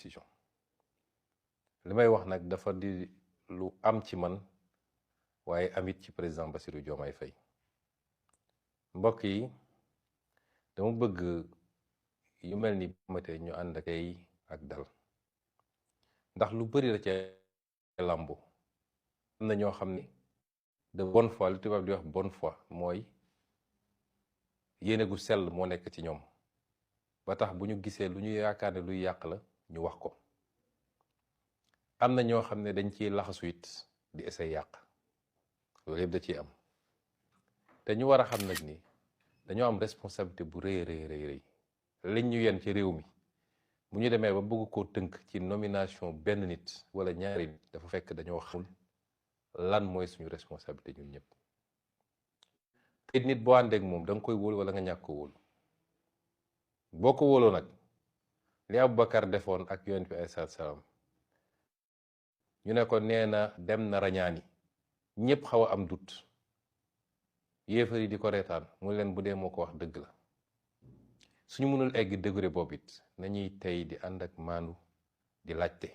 décision li may wax nag dafa di lu am ci man waaye amit ci président Bassirou Diomaye Faye mbokk yi dama bëgg yu mel ni mate ñu ànd ak dal ndax lu bari la ca làmbu am na ñoo xam ni de bonne foi lu tubaab di wax bonne foi mooy yéene gu sell moo nekk ci ñoom ba tax bu ñu gisee lu ñu yaakaar ne luy yàq la ñu wax ko. am na ñoo xam ne dañ ciy laxasu it di essay yàq loolu yëpp da ciy am te ñu war a xam nag ni dañoo am responsabilité bu rëy rëy liñ ñu yen ci réew mi bu ñu demee ba bëgg koo tënk ci nomination benn nit wala ñaari nit dafa fekk dañoo xamul lan mooy suñu responsabilité ñun ñëpp. te nit boo àndeek moom da nga koy wóolu wala nga ñàkk ko wóolu boo ko wóoloo nag li Aboubacar defoon ak yonent bi alayhi salaam ñu ne ko nee na dem na rañaani ñëpp xaw a am dut yéefar yi di ko reetaan mu leen bu dee moo ko wax dëgg la suñu mënul egg degré boobu it nañuy tey di ànd ak maandu di laajte